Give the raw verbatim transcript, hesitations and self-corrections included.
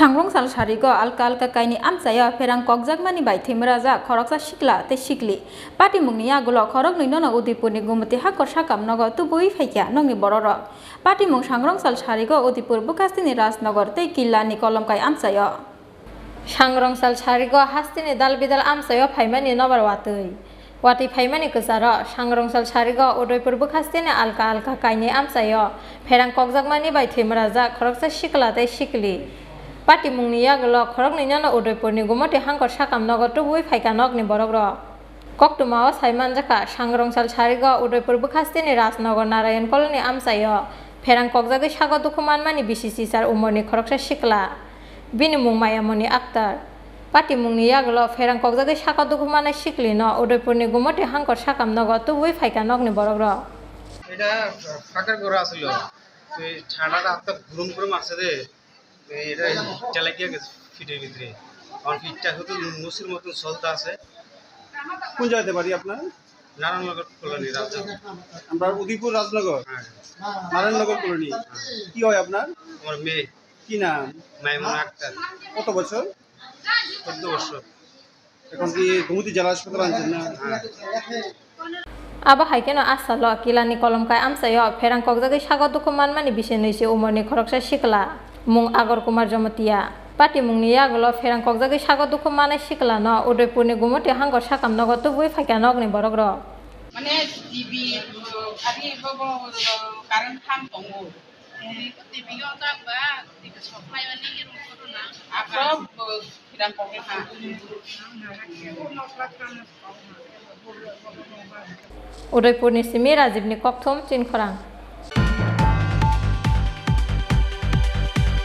Sangrong sal sarigo alka alka kaini amchaio pherang kokjakmani bai thwimwrajak khoroksa sikla tei sikli. Patimungni yagulo khoroknwi nono Udaipurni Gumoti Hangkor sakam nogo tubui phaikha nokni borokrok. Patimung sangrong sal sarigo Udaipur bwkhasteni Rajnagar tei Killani Kolomkai amchaio. Sangrong sal sarigo hasteni dal bidal amchaio phaimani nobar watwi. Watwi phaimani kwcharo, sangrong sal sarigo Udaipur bwkhasteni alka alka kainwi amchaio pherang kokjakmani bai thwimwrajak khoroksa sikla tei sikli. Patimungni yagulo khoroknwi nono Udaipurni Gumoti Hangkor sakam nogo tubui phaikha nokni borokrok. Koktwmao saimanjakha, sangrong sal sarigo Udaipur bwkhasteni Rajnagar Narayan Colony amchaio pherang kokjagwi sago dukhu manmani bisi sisar umorni khoroksa sikla. Bini mung Mayamoni Akhtar. Patimungni yagulo pherang kokjagwi sago dukhu manai siklino Udaipurni Gumoti Hangkor sakam nogo tubui phaikha nokni borokrok. এটা ফাঁকা করা আছিল, তো এই ঠান্ডাটা হাতটা গরম গরম আছে রে, তো এটা হিটটা লাগিয়ে গেছে ফিটের ভিতরে। আমার ফিটটা হয়তো মুসির মতন চলতে আছে। কোন জায়গাতে বাড়ি আপনার? নারায়ণনগর কলোনি, রাজনগর। আমরা উদয়পুর রাজনগর। হ্যাঁ। নারায়ণনগর কলোনি। হ্যাঁ। কি হয় আপনার? আমার মেয়ে। কি নাম? মাইমুনা আক্তার। কত বছর? চোদ্দ বছর। এখন কি গোমতী জেলা হাসপাতালে আনছেন না? হ্যাঁ। Abo hai kheno a salo Killani Kolomkai amchaio pherang kokjagwi sago dukhu manmani bisi nwi si umorni khoroksa sikla, mung Agor Kumar Jomotia. Patimungni yagulo pherang kokjagwi sago dukhu manai siklano Udaipurni Gumoti Hangkor sakam nogo tubui phaikha nokni borokrok. মানে টিভি, আরে বাবা, কারেন্ট থাম তঙ্গো। টিভি ও থাম বা, টিভি সব নাই মানে এরকম করো না। আপ সব, আহ, কিরাম করবে, হ্যাঁ। Udaipurni simi Rajibni kokthum Chinkhorang.